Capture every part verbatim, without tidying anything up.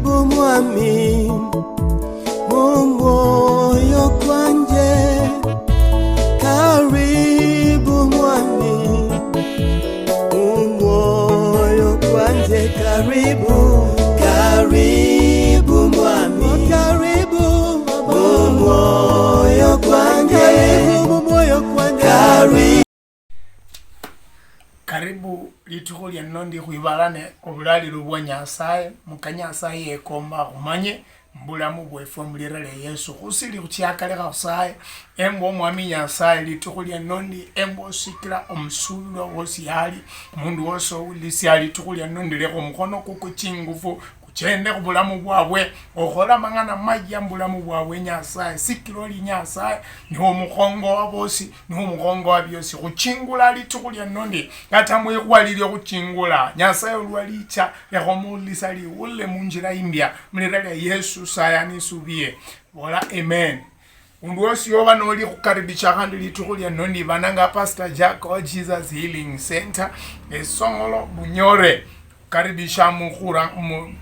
Mwami, mu mwoyo kwanje, karibu Mwami, mu mwoyo kwanje, karibu, karibu Mwami, karibu mu mwoyo kwanje, karibu mu mwoyo kwanje, karibu. Karibu litukhu lia nno ndi khwibalane obulalilu bwa Nyasaye, muka Nyasaye yekomba khumanye mubulamu bwefwe mulira lia Yesu. Khusili khuchiakalekha khusaye, embwa Omwami Nyasaye litukhu lia nno ndi, embwa osikila omusuubilwa wosi yali, omundu wosi owulisia litukhu lia nno ndi, lekha omukhono kukwo chingufu, kuchende khubulamu bwabwe, okhola amang'ana mayia mubulamu bwabwe Nyasaye, sikila oli Nyasaye, niwe omukhongo wa bosi, niwe omukhongo wa biosi. Khuchingula litukhu lia nno ndi, kata mwikhuwa lilio khuchingula, Nyasaye olwa licha, lekha omuulisa liwulile munjila imbia, mulira lia Yesu saya nisubie. Bola amen. Mundu wosi yoba noli khukaribisha khandi litukhu lia nno ndi, bananga Pastor Jack wa Jesus Healing Center, Esongolo Bunyore. Karibisha mukhura mu,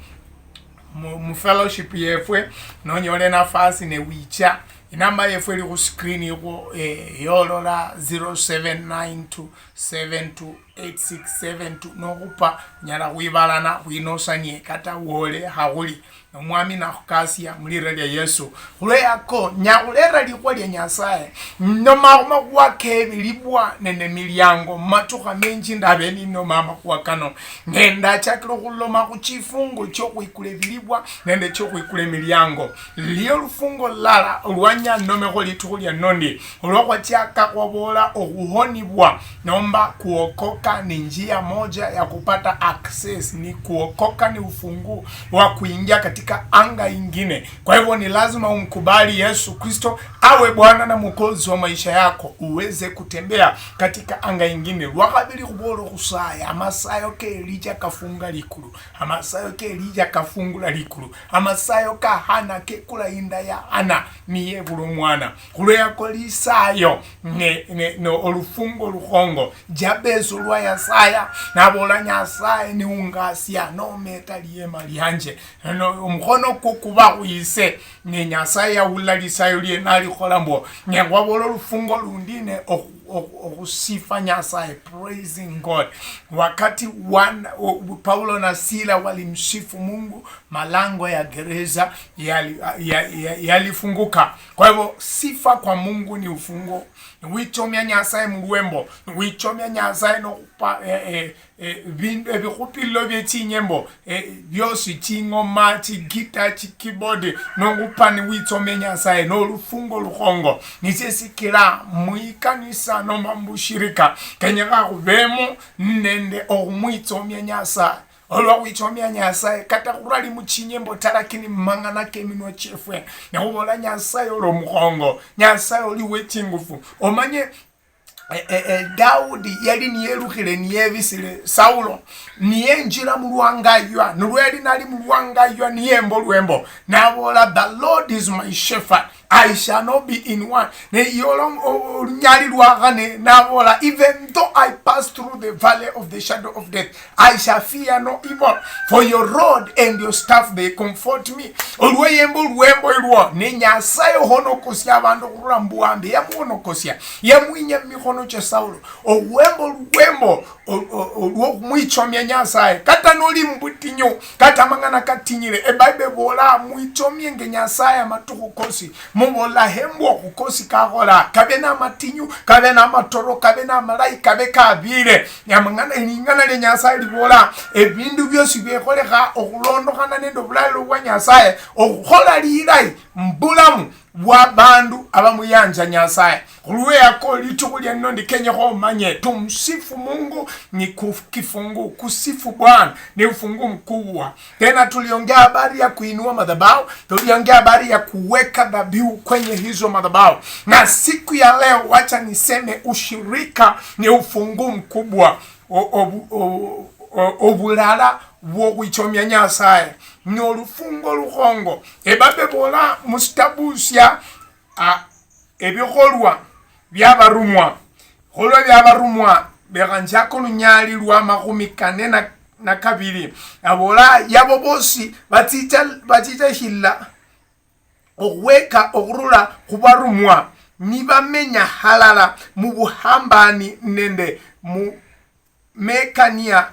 mu, mu fellowship yefwe, nonyole nafasi ne wicha. Inamba yefwe ili khu screen yikwo, eh, yolola zero seven nine two seven two eight six seven two, nokhupa unyala khwibalana khwinosanie kata wole hakhuli. Omwami nakhukasia mulira lia Yesu. Khulweyako, nyakhulera likhuwa lia Nyasaye, noma khumakhuwa kebilibwa nende miliango, matukha menji ndabe ninoma amakhuwa kano. Ne ndachakile okhuloma khuchifungo chiokhwikula ebilibwa nende chiokhwikula emiliango. Lio lufungo lulala olwanya nomekho litukhu lia nno ndi, olwa khwachaka khwabola okhuhonibwa, nomba kuokoka ni njia moja ya kupata access, ni kuokoka ni ufunguo wa kuingia katika anga ingine. Kwa hivyo ni lazima umkubali Yesu Kristo awe Bwana na Mwokozi wa maisha yako, uweze kutembea katika anga ingine. Lwa khabili khubola okhusaya, amasayo ke Elija kafunga likulu, amasayo ke Elija kafungula likulu, amasayo ka Hana kekula inda ya Hana niyebula omwana. Khulweyako lisayo ne, ne, ne olufungo lukhongo, Jabez olwa yasaya, nabola, "Nyasaye niungasia, nometa liema lianje." No, omukhono kwo kuba khwise, ne Nyasaye yawulila lisayo lie nalikhola mbo, ne ngwabola olufungo lundi ne okhu-, okhu-, okhusifa Nyasaye, praising God. Wakati wan-, o-, Paulo na Sila walimsifu Mungu, malango ya gereza yali-, ya-, ya-, yalifunguka. Kwa hivyo, sifa kwa Mungu ni ufunguo. Niwichomia Nyasaye mulwembo, niwichomia Nyasaye nokhupa, eh, eh, eh, bindu, ebikhupililo bie chinyembo, eh, biosi, chingoma, chigita, chikeyboard, nokhupa niwichomia Nyasaye, nolufungo lukhongo. Nisie sikila mwikanisa noma mbushirika, kenyekha khubemo nende okhumwichomia Nyasaye. Olwa khwichomia Nyasaye, kata khurali muchinyembo ta, lakini mumang'ana keminwa chiefwe, nekhubola, "Nyasaye oli omukhongo, Nyasaye oli wechingufu." Omanye, e, e, e, Daudi yali niyelukhile, niyebisile Saulo, niyenjila mulwangaywa, nolwali nali mulwangaywa, niyemba olwembo, nabola, "The Lord is my shepherd, I shall not be in want." Ne yola o-, o-, olunyali lwa khane, nabola, "Even though I pass through the valley of the shadow of death, I shall fear no evil, for your rod and your staff, they comfort me." Olweyembo olwembo ilwo, ne Nyasaye ohonokosia abandu khurula mubuambi, yamuhonokosia, yamwinya mumikhono chia Saulo. Olwembo olwembo o-, o-, olwokhumwichomia Nyasaye, kata noli mubutinyu, kata amang'ana katinyire, eBible ebola, "Mwichomienge Nyasaye amatukhu kosi." Mubola, "Hembwo khukosi kakhola, kabe namatinyu, kabe namatoro, kabe namalayi, kabe kabire." Amang'ana, ling'ana lia Nyasaye libola, ebindu biosi biekholekha okhulondokhana nende obulalilo bwa Nyasaye, okhukhola lilayi mubulamu bwa bandu abamuyanja Nyasaye. Khulweyako, litukhu lia nno ndi kenyekha omanye, tumsifu Mungu ni ku-, kifungu, kusifu Bwana ni ufungu mkubwa. Tena tuliongea habari ya kuinua madhabahu, tuliongea habari ya kuweka dhabihu kwenye hizo madhabahu. Na siku ya leo, wacha niseme, ushirika ni ufungu mkubwa. O-, obu-, o-, o-, obulala bwokhwichomia Nyasaye ni olufungo lukhongo. Ebible ebola musitabu sia, a, Ebikholwa bia Barumwa. Bikholwa bia Barumwa, lekha njiake olunyali lwa makhumi kane na na kabiri. Aboola, yabo boosi bachicha, bachicha shila okhweka okhurula khubarumwa, nibamenya halala mubuhambani nende mumekania,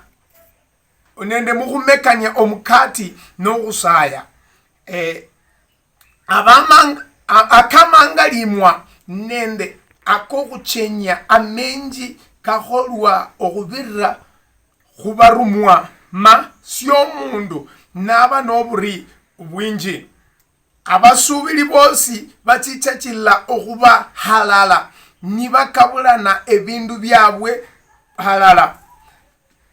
nende mukhumekania omukati nokhusaya. Eh, abamang-, a-, akamangalimwa nende akokhuchenya amenji kakholwa okhubirira khubarumwa, ma siomundu naba noburi bwinji. Abasuubili boosi bachichachila okhuba halala, nibakabulana ebindu biabwe halala.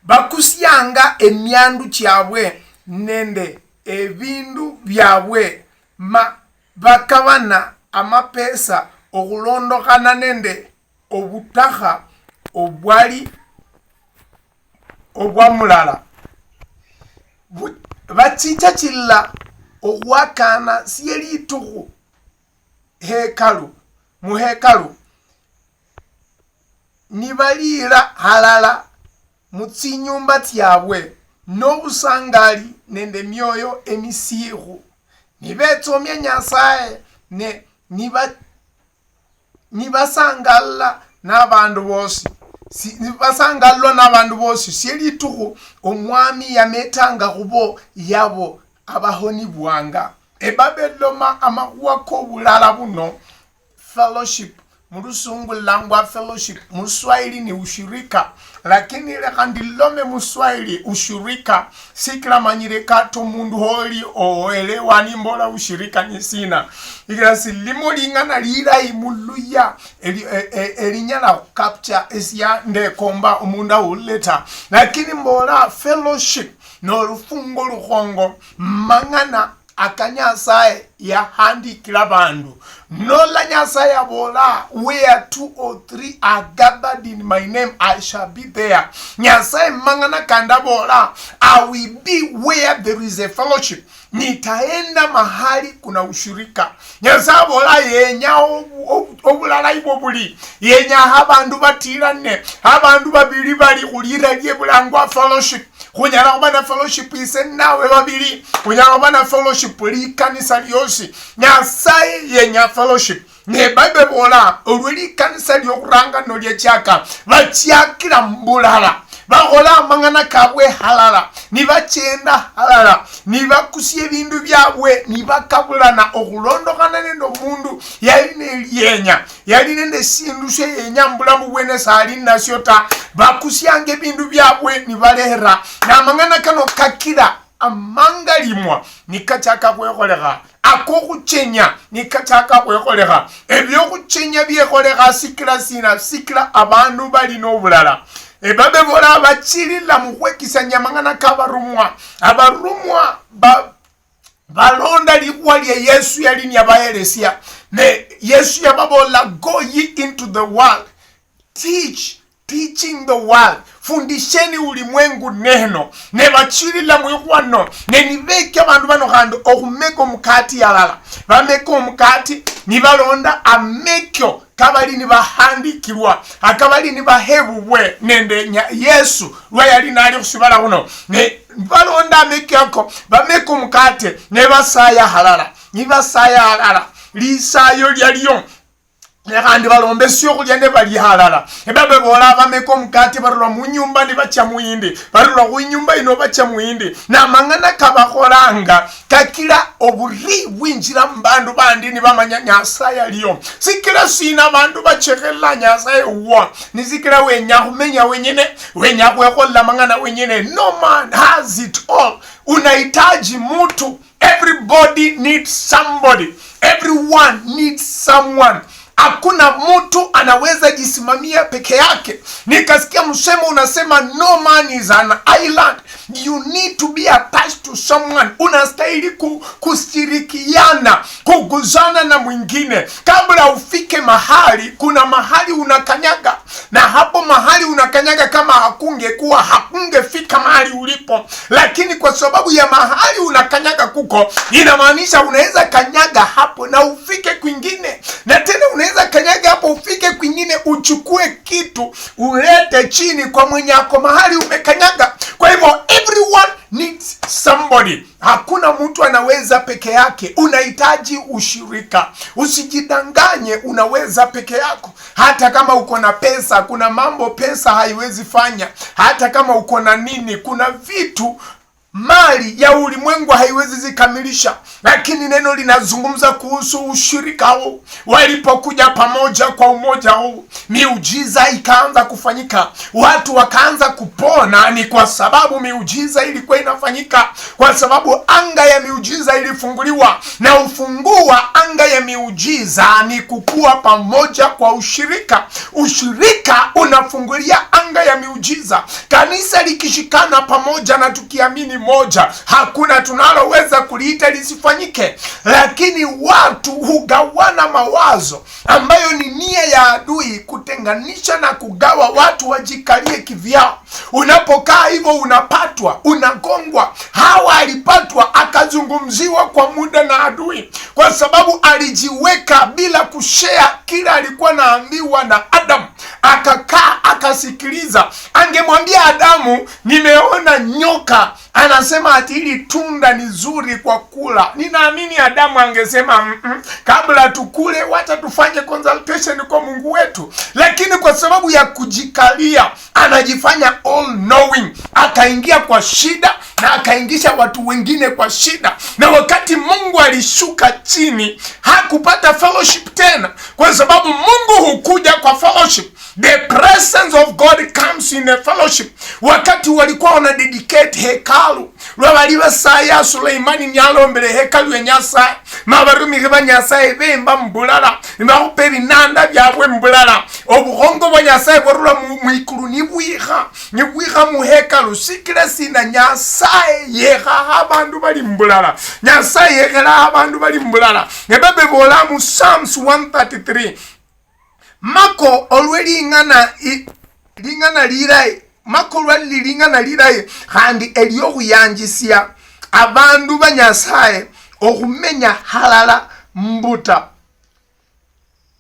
Bakusianga emiandu chiabwe nende ebindu biabwe, ma bakabana amapesa okhulondokhana nende obutakha obwali obwa mulala. Bu-, bachichachila okhwakana sie litukhu hekalu, muhekalu, nibaliira halala mutsinyumba tsiabwe nobusangali nende emioyo emisiikhu, nibetsomia Nyasaye, ne niba-, nibasangalala nabandu bosi. Si-, nibasangalwa nabandu bosi. Sie litukhu Omwami yametanga khubo yabo abahonibwanga. Ebabe loma amakhuwa kobulala buno, fellowship, mulusungu lilangwa fellowship, muswahili ni ushirika. Lakini lekha ndilome muswahili ushirika, sikila manyire kata omundu holi oelewa nimbola ushirika ni sina. Ikila silimo ling'ana lilayi muluya eli-, e-, e-, elinyala khucapture esia ndekomba omundu awulile ta. Lakini mbola fellowship nolufungo lukhongo, mang'ana aka Nyasaye yahandikila bandu. Nola Nyasaye abola, "Where two or three are gathered in my name, I shall be there." Nyasaye mang'ana kandi abola, "I will be where there is a fellowship." Nitaenda mahali kuna ushirika. Nyasaye abola yenya obu-, obu-, obulalayi bwo buli. Yenya abandu batilane, abandu babili bali khulira lie bulangwa fellowship. Khunyala khuba na fellowship ise nawe babili. Khunyala khuba na fellowship likanisa liosi. Nyasaye yenya fellowship. Ne Bible bola, olwe likanisa liokhuranga noliachaka, bachiakila mbulala. Bakhola amang'ana kabwe halala, nibachenda halala, nibakusia ebindu biabwe, nibakabulana okhulondokhana nende omundu yali nelienya. Yali nende esindu sye yenya mubulamu bwene sali ninasyo ta. Bakusianga ebindu byabwe nibalera. Namang'ana kano kakira amangalimwa nikachaka khwekholekha. Akokhuchenya nikachaka khwekholekha. Ebyokhuchenya byekholekha sikila sina? Sikila abandu bali nobulala. Ebabe bola bachilila mukhwekisania amang'ana kabarumwa. Abarumwa ba- balonda likhuwa lia Yesu yali niyabahelesia. Ne Yesu yababola, "Go ye into the world, teach, teaching the world, fundisheni ulimwengu neno." Ne bachilila mwikhwano, ne nibekya abandu bano khandi okhumeka omukati yalala. Bameka omukati, nibalonda amekyo kabali nibahandikilwa, akabali nibahebubwe nende nya-, Yesu lwa yali nali khushibala khuno. Ne balonda ameki ako, bameka omukate, ne basaya halala, nibasaya halala, lisayo lialio. Ne khandi balomba esiokhulia ne balia halala. Ebabe bola, bameka omukate, barula munyumba nibacha muyindi, barula khuinyumba ino bacha muyindi. Namang'ana kabakholanga kakila oburi bwinjira mubandu bandi nibamanya Nyasaye aliyo. Sikila sina abandu bachekhelela Nyasaye wuwo? Ni sikila wenya khumenya wenyene, wenya khwekholela mang'ana wenyene. No man has it all. Unahitaji mutu. Everybody needs somebody. Everyone needs someone. Hakuna mtu anaweza jisimamia peke yake. Nikasikia msemo unasema, "No man is an island." You need to be attached to someone. Unastahili ku-, kushirikiana, kuguzana na mwingine. Kabla ufike mahali, kuna mahali unakanyaga. Na hapo mahali unakanyaga, kama hakungekuwa, hakungefika mahali ulipo. Lakini kwa sababu ya mahali unakanyaga kuko, inamaanisha unaweza kanyaga hapo na ufike kwingine. Na tena unaweza kanyaga hapo, ufike kwingine, uchukue kitu, ulete chini kwa mwenye ako mahali umekanyaga. Kwa hivyo, needs somebody. Hakuna mtu anaweza peke yake, unahitaji ushirika. Usijidanganye unaweza peke yako. Hata kama uko na pesa, kuna mambo pesa haiwezi fanya. Hata kama uko na nini, kuna vitu mali ya ulimwengu haiwezi zikamilisha, lakini neno linazungumza kuhusu ushirika huu. Walipokuja pamoja kwa umoja huu, miujiza ikaanza kufanyika, watu wakaanza kupona. Ni kwa sababu miujiza ilikuwa inafanyika, kwa sababu anga ya miujiza ilifunguliwa, na ufunguo wa anga ya miujiza ni kukua pamoja kwa ushirika. Ushirika unafungulia anga ya miujiza. Kanisa likishikana pamoja na tukiamini moja, hakuna tunaloweza kuliita lisifanyike, lakini watu hugawana mawazo, ambayo ni nia ya adui kutenganisha na kugawa watu wajikalie kivyao. Unapokaa hivyo, unapatwa, unagongwa. Hawa alipatwa akazungumziwa kwa muda na adui, kwa sababu alijiweka bila kushare kila alikuwa naambiwa na Adamu. Akakaa akasikiliza. Angemwambia Adamu, "Nimeona nyoka anasema ati hili tunda ni zuri kwa kula," ninaamini Adamu angesema, "Mm-mm, kabla tukule, wacha tufanye consultation kwa Mungu wetu." Lakini kwa sababu ya kujikalia, anajifanya all knowing, akaingia kwa shida na akaingisha watu wengine kwa shida. Na wakati Mungu alishuka chini, hakupata fellowship tena, kwa sababu Mungu hukuja kwa fellowship. The presence of God comes in a fellowship. Wakati walikuwa wana dedicate hekalu, lwa bali basaya Suleimani nialombele hekalu ya Nyasaye, ma barumihi ba Nyasaye bemba mbulala, nibakhupa ebinanda byabwe mbulala. Obukhongo bwa Nyasaye bwarula mu-, mwikulu nibwikha, nibwikha muhekalu. Sikila sina? Nyasaye yekhaha abandu bali mbulala. Nyasaye yekhelaho abandu bali mbulala. Ebebe bola mu Psalms one thirty-three, Mako olwe ling'ana i-, ling'ana lilayi, mako lwali liling'ana lilayi, khandi eliokhuyanjisia abandu ba Nyasaye okhumenya halala mbuta.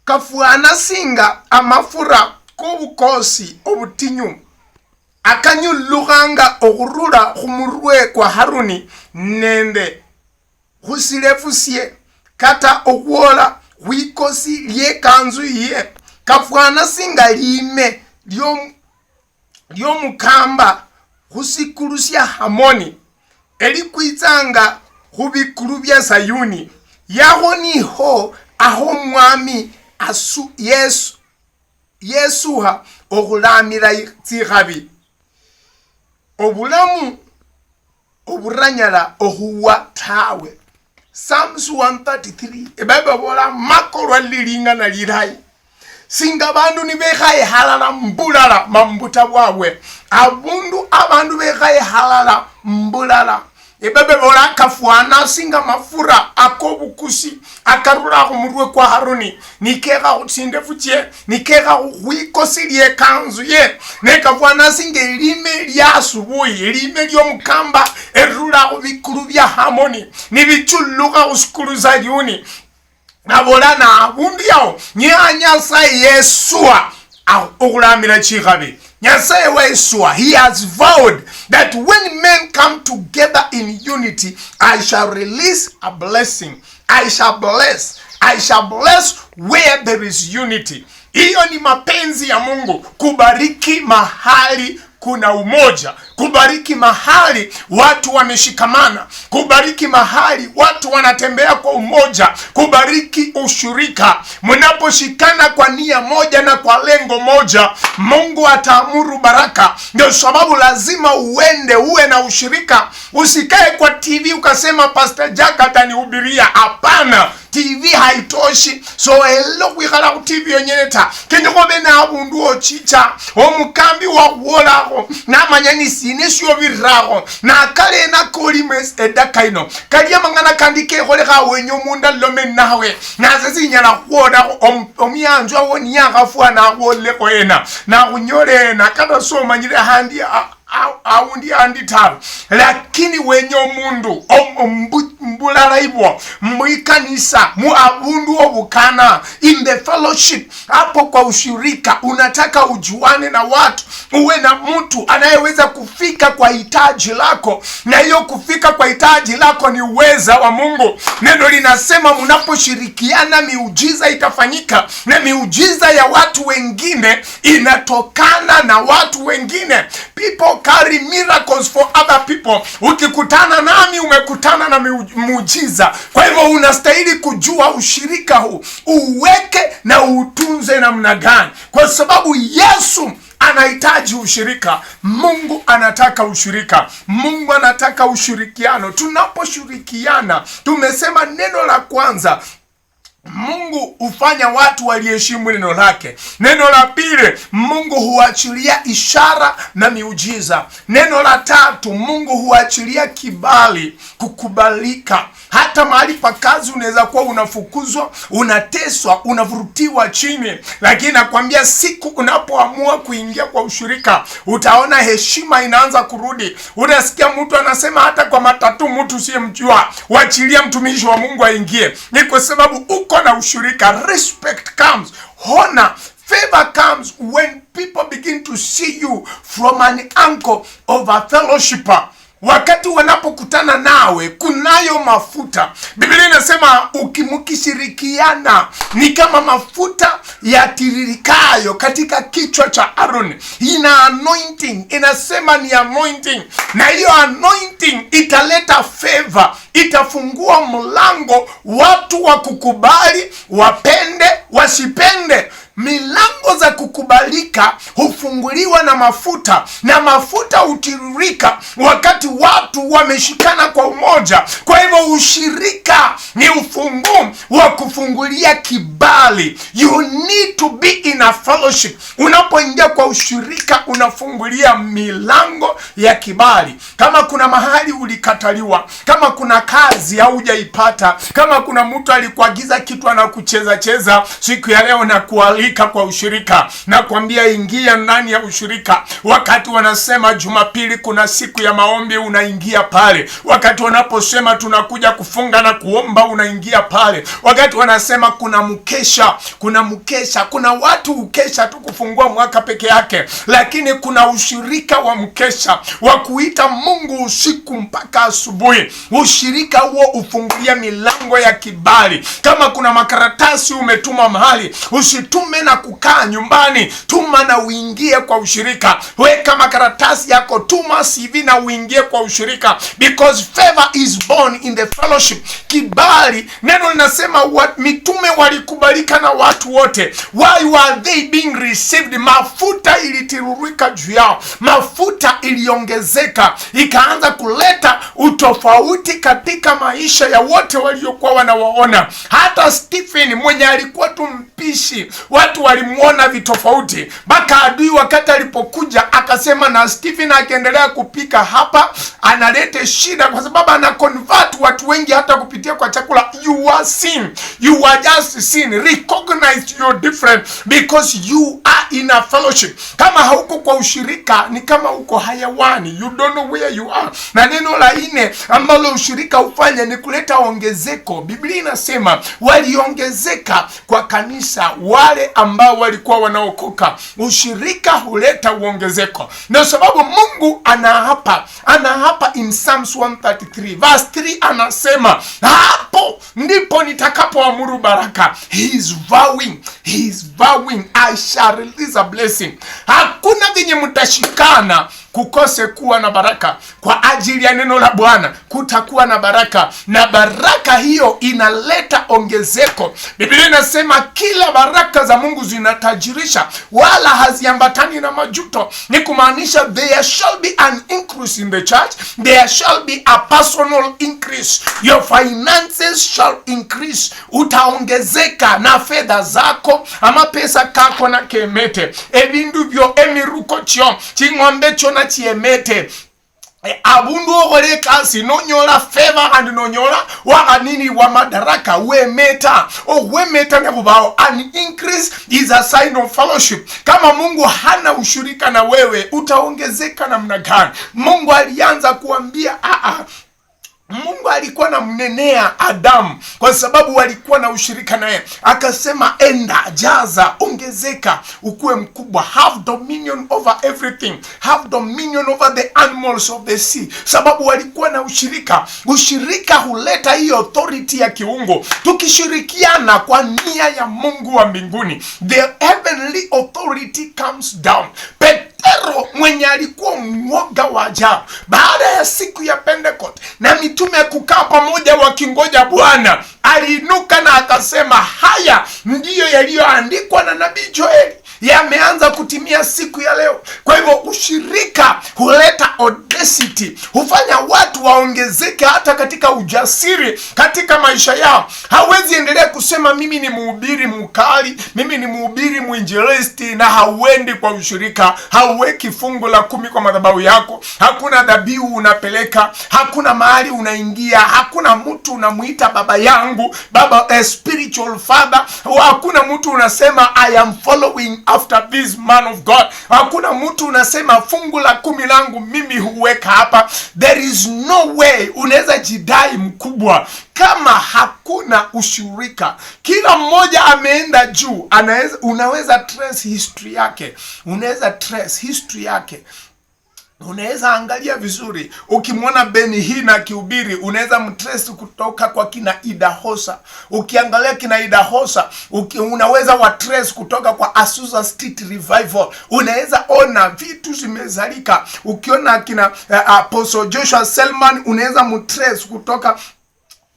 Kafwana singa amafura kobukosi obutinyu akanyulukhanga okhurula khumurwe kwa Haruni nende khusilefu sie, kata okhwola khwikosi liekanzu yie. Kafwana singa lime lio-, liomukamba khusikulu sia Hamoni, elikwitsanga khubikulu bia Sayuni. Yaho niho aho Omwami asu-, Yesu, Yesuha okhulamila tsikhabi. Obulamu oburanyala okhuwa tawe. Psalms one thirty-three, eBible bola, "Makolwa lilingana lilayi. Singa abandu nibekhaye halala mbulala mambuta bwabwe." Abundu abandu bekhaye halala mbulala. Ebible bola, "Kafwana singa mafura akobukusi akarula khumurwe kwa Haruni, nikekha khutsindefu tsie, nikekha khu-, khwikosi liekanzu ye, ne kafwana singa elime lia asubuhi, elime liomukamba erula khubikulu bia Hamoni, nibichulukha khusikulu Sayuni." Nabola, na abundu yao, niye Nyasaye Yesua, a-, okhulamila chikhabi. Nyasaye Yesua, he has vowed that when men come together in unity, I shall release a blessing. I shall bless. I shall bless where there is unity. Hiyo ni mapenzi ya Mungu, kubariki mahali kuna umoja, kubariki mahali watu wameshikamana, kubariki mahali watu wanatembea kwa umoja, kubariki ushirika. Mnaposhikana kwa nia moja na kwa lengo moja, Mungu ataamuru baraka. Ndio sababu lazima uende uwe na ushirika. Usikae kwa T V ukasema, "Pastor Jack atanihubiria." Hapana. T V haitoshi. So, elo khwikhala khu T V yonyene ta. Kenyekha obe na abundu ochicha, omukambi wakhwolakho, namanya ni sina esiobirirakho, nakale nako olimo es-, edaka ino. Kali amang'ana kandi kekholekha wenye omundu alome nawe, nase sinyala khwolakho om-, omuyanzwa wo niyakhafwa nakhwolekho ena, nakhunyola ena, kata somanyire handi a-, a-, aundi andi tawe. Lakini wenye omundu om-, ombu-, mbulala ibwo, mwikanisa, mu abundu obukana, in the fellowship, hapo kwa ushirika, unataka ujuane na watu, uwe na mtu anayeweza kufika kwa hitaji lako, na hiyo kufika kwa hitaji lako ni uweza wa Mungu. Neno linasema mnaposhirikiana, miujiza itafanyika, na miujiza ya watu wengine inatokana na watu wengine. People carry miracles for other people. Ukikutana nami, umekutana na miu-, muujiza. Kwa hivyo unastahili kujua ushirika huu, uweke na uutunze namna gani, kwa sababu Yesu anahitaji ushirika. Mungu anataka ushirika. Mungu anataka ushirikiano. Tunaposhirikiana, tumesema neno la kwanza, Mungu hufanya watu waliheshimu neno lake. Neno la pili, Mungu huachilia ishara na miujiza. Neno la tatu, Mungu huachilia kibali, kukubalika. Hata mahali pa kazi unaweza kuwa unafukuzwa, unateswa, unavurutiwa chini, lakini nakwambia, siku unapoamua kuingia kwa ushirika, utaona heshima inaanza kurudi. Unasikia mtu anasema hata kwa matatu, mtu usiyemjua, "Wachilia mtumishi wa Mungu aingie." Ni kwa sababu uko na ushirika. Respect comes, honor, favor comes when people begin to see you from an angle of a fellowshipper. Wakati wanapokutana nawe, kunayo mafuta. Biblia inasema uki-, mkishirikiana, ni kama mafuta yatiririkayo katika kichwa cha Aaron. Ina anointing, inasema ni anointing. Na hiyo anointing italeta favor, itafungua mlango watu wa kukubali, wapende, wasipende. Milango za kukubalika hufunguliwa na mafuta, na mafuta hutiririka wakati watu wameshikana kwa umoja. Kwa hivyo, ushirika ni ufunguo wa kufungulia kibali. You need to be in a fellowship. Unapoingia kwa ushirika, unafungulia milango ya kibali. Kama kuna mahali ulikataliwa, kama kuna kazi haujaipata, kama kuna mtu alikuagiza kitu anakucheza cheza, siku ya leo nakualika kwa ushirika. Nakwambia, ingia ndani ya ushirika. Wakati wanasema Jumapili kuna siku ya maombi, unaingia pale. Wakati wanaposema tunakuja kufunga na kuomba, unaingia pale. Wakati wanasema kuna mkesha, kuna mkesha, kuna watu ukesha tu kufungua mwaka peke yake, lakini kuna ushirika wa mkesha wa kuita Mungu usiku mpaka asubuhi. Ushirika huo ufungulia milango ya kibali. Kama kuna makaratasi umetuma mahali, usitume na kukaa nyumbani, tuma na uingie kwa ushirika. Weka makaratasi yako, tuma C V na uingie kwa ushirika, because favor is born in the fellowship. Kibali, neno linasema wa-, mitume walikubalika na watu wote. Why were they being received? Mafuta ilitirurika juu yao, mafuta iliongezeka, ikaanza kuleta utofauti katika maisha ya wote waliokuwa wanawaona. Hata Stephen mwenye alikuwa tu mpishi, watu walimwona vitofauti, mpaka adui wakati alipokuja akasema, na Stephen akiendelea kupika hapa, analete shida, kwa sababu ana convert watu wengi hata kupitia kwa chakula. You are seen, you are just seen. Recognize you're different because you are in a fellowship. Kama hauko kwa ushirika, ni kama uko hayawani, you don't know where you are. Na neno la nne ambalo ushirika hufanya ni kuleta ongezeko. Biblia inasema waliongezeka kwa kanisa wale ambao walikuwa wanaokoka. Ushirika huleta uongezeko. Ndio sababu Mungu anaapa, anaapa in Psalms one thirty-three verse three, anasema, "Hapo ndipo nitakapoamuru baraka." He is vowing, he is vowing, "I shall release a blessing." Hakuna venye mtashikana kukose kuwa na baraka. Kwa ajili ya neno la Bwana kutakuwa na baraka, na baraka hiyo inaleta ongezeko. Biblia inasema kila baraka za Mungu zinatajirisha, wala haziambatani na majuto. Ni kumaanisha there shall be an increase in the church, there shall be a personal increase. Your finances shall increase. Utaongezeka na fedha zako, amapesa kako nakemete, ebindu byo, emiruko kyo, ching'ombe kyo nachiemete. Eh, abundu okhola ekasi, nonyola favor and nonyola wakhanini wa madaraka, wemeta. Okhwemeta nekhubawo, an increase is a sign of fellowship. Kama Mungu hana ushirika na wewe, utaongezeka namna gani? Mungu alianza kuambia, "Ah, ah." Mungu palikuwa na mnenea Adamu kwa sababu walikuwa na ushirika naye. Akasema, "Enda, jaza, ongezeka, ukuwe mkubwa, have dominion over everything, have dominion over the animals of the sea," sababu walikuwa na ushirika. Ushirika huleta hiyo authority ya kiungu. Tukishirikiana kwa nia ya Mungu wa mbinguni, the heavenly authority comes down. Petero mwenye alikuwa mwoga wa ajabu, baada ya siku ya Pentecost na mitume kukaa pamoja wakingoja Bwana, aliinuka na akasema, "Haya ndiyo yaliyoandikwa na nabii Joeli, yameanza kutimia siku ya leo." Kwa hivyo, ushirika huleta audacity, hufanya watu waongezeke hata katika ujasiri katika maisha yao. Hawezi endelea kusema, "Mimi ni mhubiri mkali, mimi ni mhubiri mwinjilisti," na hauendi kwa ushirika, hauweki fungu la kumi kwa madhabahu yako, hakuna dhabihu unapeleka, hakuna mahali unaingia, hakuna mtu unamuita baba yangu, baba, a spiritual father, hakuna mtu unasema, "I am following after this man of God." Hakuna mtu unasema, "Fungu la kumi langu mimi huweka hapa." There is no way unaweza jidai mkubwa kama hakuna ushirika. Kila mmoja ameenda juu, anaweza, unaweza trace history yake, unaweza trace history yake. Unaweza angalia vizuri, ukimwona Benny Hinn akihubiri, unaweza mtrace kutoka kwa kina Idahosa. Ukiangalia kina Idahosa, uki, unaweza watrace kutoka kwa Azusa Street Revival. Unaweza ona vitu zimezalika. Ukiona kina, eh, Apostle Joshua Selman, unaweza mtrace kutoka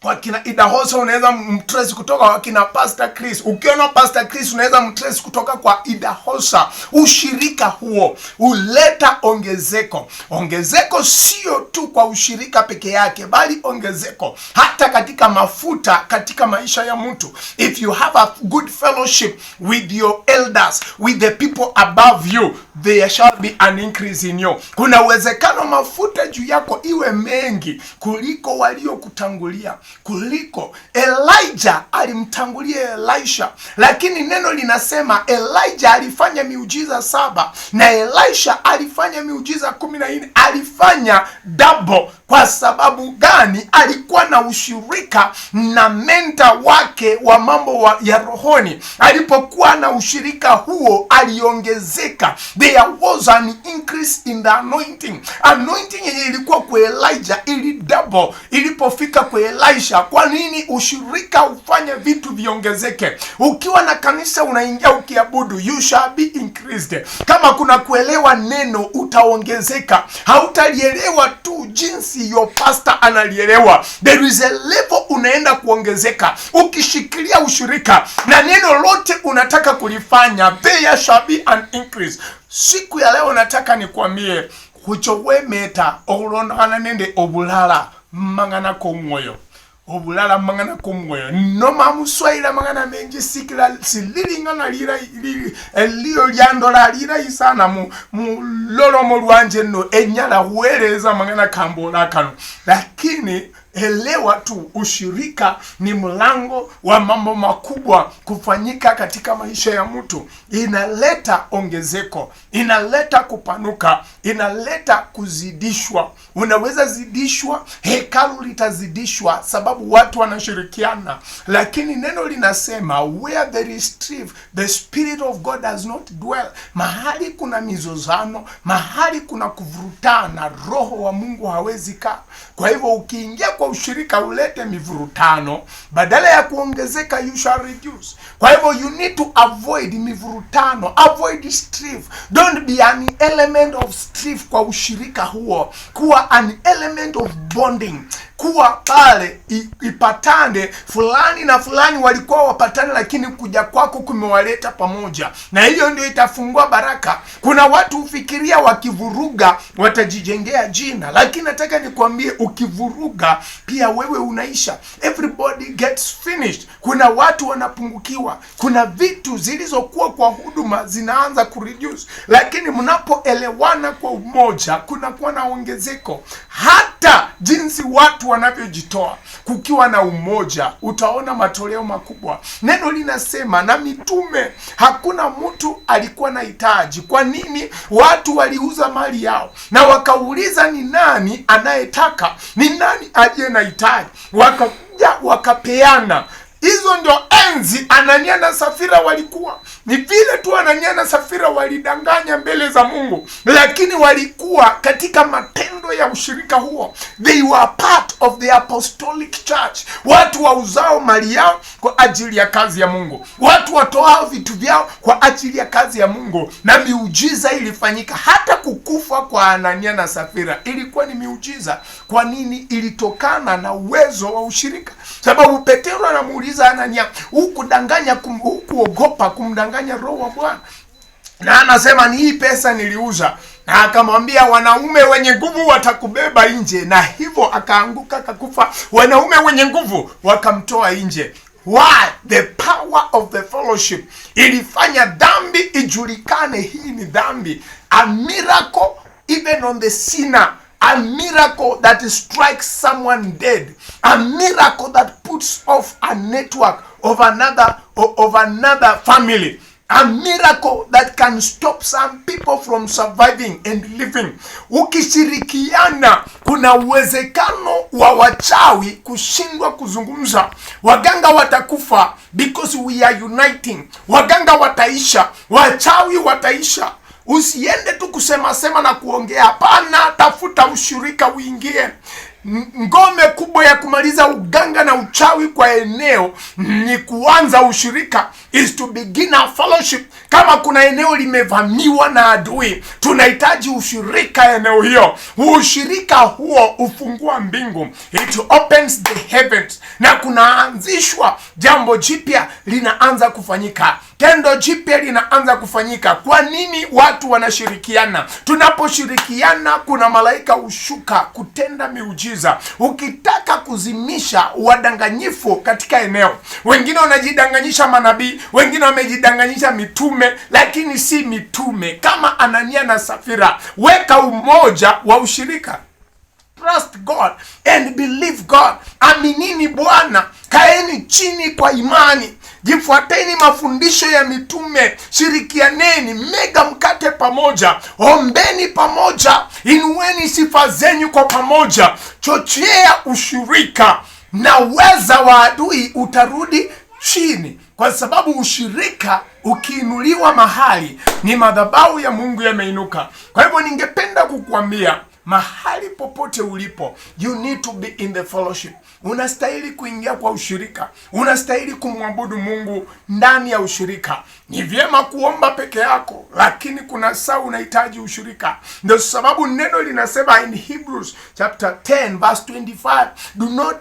kwa kina Idahosa, unaweza mtrace kutoka kwa kina Pastor Chris. Ukiona Pastor Chris, unaweza mtrace kutoka kwa Idahosa. Ushirika huo huleta ongezeko. Ongezeko sio tu kwa ushirika peke yake, bali ongezeko hata katika mafuta katika maisha ya mtu. If you have a good fellowship with your elders, with the people above you, there shall be an increase in you. Kuna uwezekano mafuta juu yako iwe mengi kuliko waliokutangulia, kuliko Elijah alimtangulia Elisha. Lakini neno linasema Elijah alifanya miujiza saba na Elisha alifanya miujiza kumi na nne, alifanya double. Kwa sababu gani? Alikuwa na ushirika na mentor wake wa mambo wa, ya rohoni. Alipokuwa na ushirika huo, aliongezeka. There was an increase in the anointing. Anointing yenye ilikuwa kwa Elijah ili double ilipofika kwa Elisha. Kwa nini ushirika ufanye vitu viongezeke? Ukiwa na kanisa unaingia ukiabudu, you shall be increased. Kama kuna kuelewa neno, utaongezeka. Hautalielewa tu jinsi your pastor analielewa. There is a level unaenda kuongezeka. Ukishikilia ushirika na neno lote unataka kulifanya, there shall be an increase. Siku ya leo nataka nikwambie, khuchowemeta okhulondokhana nende obulala mumang'ana komwoyo. Obulala mumang'ana komwoyo. Noma muswahili amang'ana menji sikila sililing'ana lirayi, li-, elio lyandola lirayi sana mu, mu lolomo lwanje no enyala khuweleza amang'ana kambola kano. Lakini elewa tu, ushirika ni mlango wa mambo makubwa kufanyika katika maisha ya mtu. Inaleta ongezeko, inaleta kupanuka, inaleta kuzidishwa. Unaweza zidishwa, hekalu litazidishwa sababu watu wanashirikiana. Lakini neno linasema, "Where there is strife, the Spirit of God does not dwell." Mahali kuna mizozano, mahali kuna kuvurutana, Roho wa Mungu hawezi kaa. Kwa hivyo ukiingia kwa ushirika ulete mivurutano, badala ya kuongezeka, you shall reduce. Kwa hivyo you need to avoid mivurutano, avoid strife. Don't be an element of strife kwa ushirika huo. Kuwa an element of bonding. Kuwa pale i-, ipatane, fulani na fulani walikuwa wapatane, lakini kuja kwako kumewaleta pamoja, na hiyo ndio itafungua baraka. Kuna watu hufikiria wakivuruga watajijengea jina, lakini nataka nikwambie, ukivuruga pia wewe unaisha. Everybody gets finished. Kuna watu wanapungukiwa, kuna vitu zilizokuwa kwa huduma zinaanza kureduce, lakini mnapoelewana kwa umoja, kunakuwa na ongezeko. Hata jinsi watu wanavyojitoa, kukiwa na umoja, utaona matoleo makubwa. Neno linasema, na mitume, hakuna mtu alikuwa na hitaji. Kwa nini? Watu waliuza mali yao na wakauliza, ni nani anayetaka? Ni nani aliye na hitaji? Wakakuja wakapeana. Hizo ndio enzi Anania na Safira walikuwa. Ni vile tu Anania na Safira walidanganya mbele za Mungu, lakini walikuwa katika matendo ya ushirika huo. They were part of the apostolic church. Watu wauzao mali yao kwa ajili ya kazi ya Mungu, watu watoao vitu vyao kwa ajili ya kazi ya Mungu, na miujiza ilifanyika. Hata kukufa kwa Anania na Safira ilikuwa ni miujiza. Kwa nini? Ilitokana na uwezo wa ushirika. Sababu Petero anamuuliza Anania, hukudanganya kum-, hukuogopa kumdanganya Roho wa Bwana? Na anasema, ni hii pesa niliuza. Na akamwambia, wanaume wenye nguvu watakubeba nje. Na hivyo akaanguka, akakufa. Wanaume wenye nguvu wakamtoa nje. Why? The power of the fellowship ilifanya dhambi ijulikane, hii ni dhambi. A miracle even on the sinner. A miracle that strikes someone dead. A miracle that puts off a network of another, of another family. A miracle that can stop some people from surviving and living. Ukishirikiana, kuna uwezekano wa wachawi kushindwa kuzungumza. Waganga watakufa because we are uniting. Waganga wataisha, wachawi wataisha. Usiende tu kusema sema na kuongea. Hapana, tafuta ushirika uingie. N-, ngome kubwa ya kumaliza uganga na uchawi kwa eneo ni kuanza ushirika, is to begin a fellowship. Kama kuna eneo limevamiwa na adui, tunahitaji ushirika eneo hiyo. Ushirika huo ufungua mbingu, it opens the heavens, na kunaanzishwa jambo jipya linaanza kufanyika. Tendo jipya linaanza kufanyika. Kwa nini watu wanashirikiana? Tunaposhirikiana, kuna malaika hushuka kutenda miujiza. Ukitaka kuzimisha wadanganyifu katika eneo, wengine wanajidanganyisha manabii, wengine wamejidanganyisha mitume, lakini si mitume. Kama Anania na Safira, weka umoja wa ushirika. Trust God and believe God. Aminini Bwana, kaeni chini kwa imani, jifuateni mafundisho ya mitume, shirikianeni, mega mkate pamoja, ombeni pamoja, inueni sifa zenyu kwa pamoja, chochea ushirika, na uweza wa adui utarudi chini, kwa sababu ushirika ukiinuliwa mahali, ni madhabahu ya Mungu yameinuka. Kwa hivyo, ningependa kukuambia, mahali popote ulipo, you need to be in the fellowship. Unastahili kuingia kwa ushirika, unastahili kumwabudu Mungu ndani ya ushirika. Ni vyema kuomba peke yako, lakini kuna saa unahitaji ushirika. Ndio sababu neno linasema in Hebrews chapter ten verse twenty-five, do not,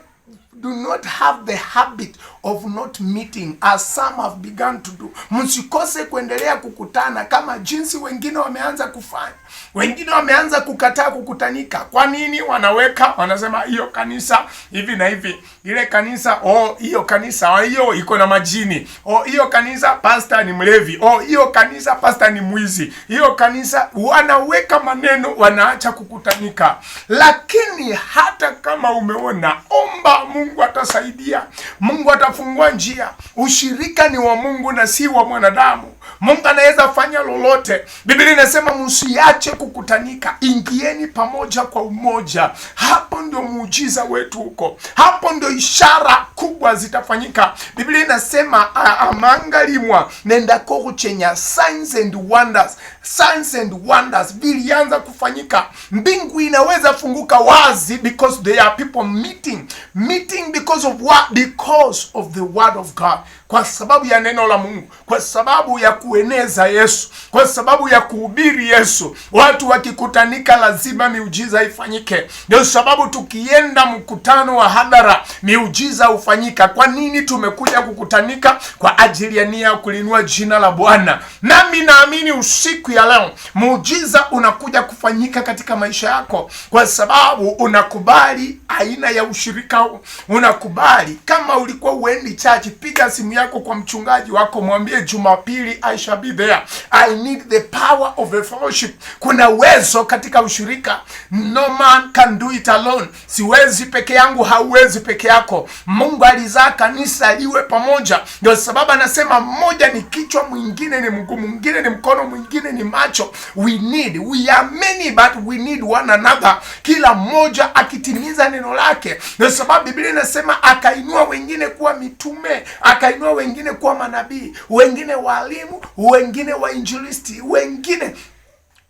do not have the habit of not meeting as some have begun to do. Msikose kuendelea kukutana kama jinsi wengine wameanza kufanya. Wengine wameanza kukataa kukutanika. Kwa nini? Wanaweka, wanasema, hiyo kanisa hivi na hivi, ile kanisa, oh, hiyo kanisa, oh, hiyo iko na majini, oh, hiyo kanisa pastor ni mlevi, oh, hiyo kanisa pastor ni mwizi, hiyo kanisa. Wanaweka maneno, wanaacha kukutanika. Lakini hata kama umeona, omba, Mungu atasaidia, Mungu atafungua njia. Ushirika ni wa Mungu na si wa mwanadamu. Mungu anaweza fanya lolote. Biblia inasema, msiache kukutanika, ingieni pamoja kwa umoja. Hapo ndio muujiza wetu uko, hapo ndio ishara kubwa zitafanyika. Biblia inasema, a-, amangalimwa nenda kokuchenya, signs and wonders. Signs and wonders vilianza kufanyika. Mbingu inaweza funguka wazi because there are people meeting. Meeting because of what? Because of the word of God. Kwa sababu ya neno la Mungu, kwa sababu ya kueneza Yesu, kwa sababu ya kuhubiri Yesu. Watu wakikutanika, lazima miujiza ifanyike. Ndio sababu tukienda mkutano wa hadhara, miujiza hufanyika. Kwa nini tumekuja kukutanika? Kwa ajili ya nia ya kulinua jina la Bwana. Nami naamini usiku ya leo, muujiza unakuja kufanyika katika maisha yako, kwa sababu unakubali aina ya ushirika huu. Una- kubali. Kama ulikuwa uendi church, piga simu yako kwa mchungaji wako, mwambie, "Jumapili, I shall be there. I need the power of the fellowship." Kuna uwezo katika ushirika. No man can do it alone. Siwezi peke yangu, hauwezi peke yako. Mungu alizaa kanisa liwe pamoja. Ndio sababu anasema mmoja ni kichwa, mwingine ni mguu, mwingine ni mkono, mwingine ni macho. We need, we are many, but we need one another. Kila mmoja akitimiza neno lake. Ndio sababu Biblia inasema akainua wengine kuwa mitume, akainua wengine kuwa manabii, wengine walimu, wengine wainjilisti, wengine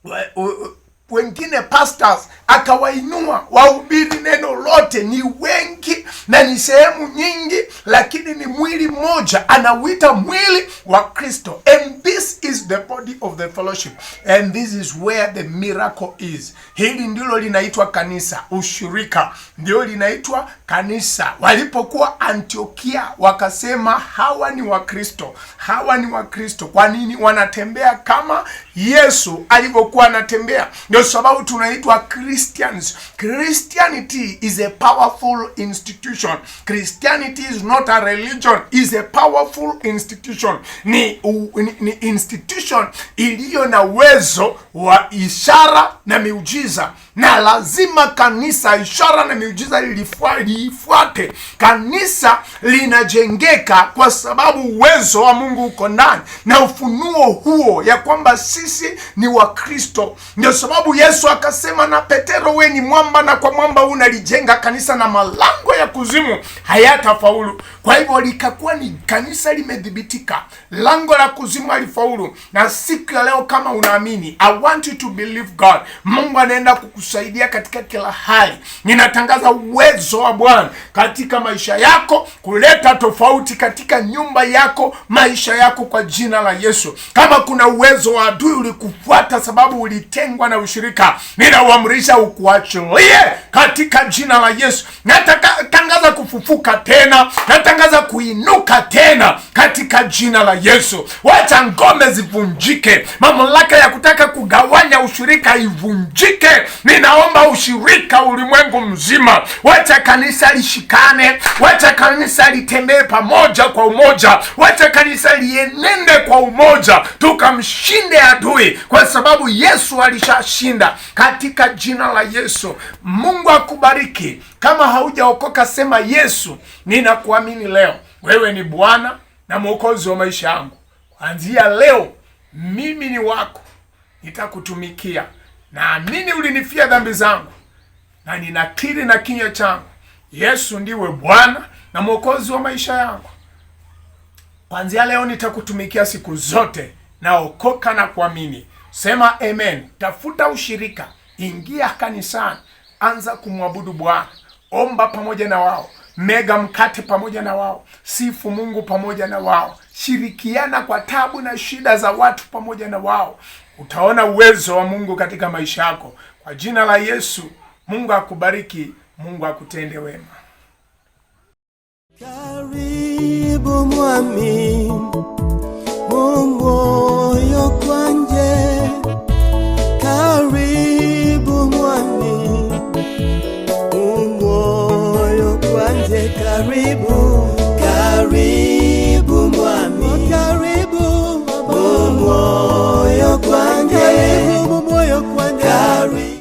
wa-, u-, u-, wengine pastors, akawainua wahubiri neno lote. Ni wengi na ni sehemu nyingi, lakini ni mwili mmoja, anauita mwili wa Kristo. And this is the body of the fellowship. And this is where the miracle is. Hili ndilo linaitwa kanisa, ushirika ndio linaitwa kanisa. Walipokuwa Antiokia, wakasema, "Hawa ni Wakristo, hawa ni Wakristo." Kwa nini? Wanatembea kama Yesu alivyokuwa anatembea. Ndio sababu tunaitwa Christians. Christianity is a powerful institution. Christianity is not a religion, is a powerful institution. Ni, u, ni, ni institution iliyo na uwezo wa ishara na miujiza. Na lazima kanisa, ishara na miujiza ilifua-, liifuate. Kanisa linajengeka kwa sababu uwezo wa Mungu uko ndani, na ufunuo huo ya kwamba sisi ni wa Kristo. Ndio sababu Yesu akasema, "Na Petero, we ni mwamba, na kwa mwamba huu nalijenga kanisa, na malango ya kuzimu hayatafaulu." Kwa hivyo likakuwa ni kanisa limedhibitika. Lango la kuzimu halifaulu. Na siku ya leo, kama unaamini, I want you to believe God. Mungu anaenda kukusaidia katika kila hali. Ninatangaza uwezo wa Bwana katika maisha yako, kuleta tofauti katika nyumba yako, maisha yako, kwa jina la Yesu. Kama kuna uwezo wa adui ulikufuata sababu ulitengwa na ushirika, ninauamrisha ukuachilie katika jina la Yesu. Nataka-, tangaza kufufuka tena. Natangaza kuinuka tena katika jina la Yesu. Wacha ngome zivunjike. Mamlaka ya kutaka kugawanya ushirika ivunjike. Ninaomba ushirika ulimwengu mzima. Wacha kanisa lishikane. Wacha kanisa litembee pamoja kwa umoja. Wacha kanisa lienende kwa umoja. Tukamshinde adui, kwa sababu Yesu alishashinda katika jina la Yesu. Mungu akubariki. Kama haujaokoka, sema, "Yesu, ninakuamini leo. Wewe ni Bwana na Mwokozi wa maisha yangu. Kuanzia leo, mimi ni wako. Nitakutumikia. Naamini ulinifia dhambi zangu. Na ninakiri na kinywa changu, Yesu ndiwe Bwana na Mwokozi wa maisha yangu. Kuanzia leo nitakutumikia siku zote. Naokoka na kuamini." Sema, "Amen." Tafuta ushirika. Ingia kanisani. Anza kumwabudu Bwana. Omba pamoja na wao. Mega mkate pamoja na wao. Sifu Mungu pamoja na wao. Shirikiana kwa tabu na shida za watu pamoja na wao. Utaona uwezo wa Mungu katika maisha yako. Kwa jina la Yesu, Mungu akubariki, Mungu akutende wema. Karibu mwami, mu mwoyo kwanje. Karibu mwami, mu mwoyo kwanje. Karibu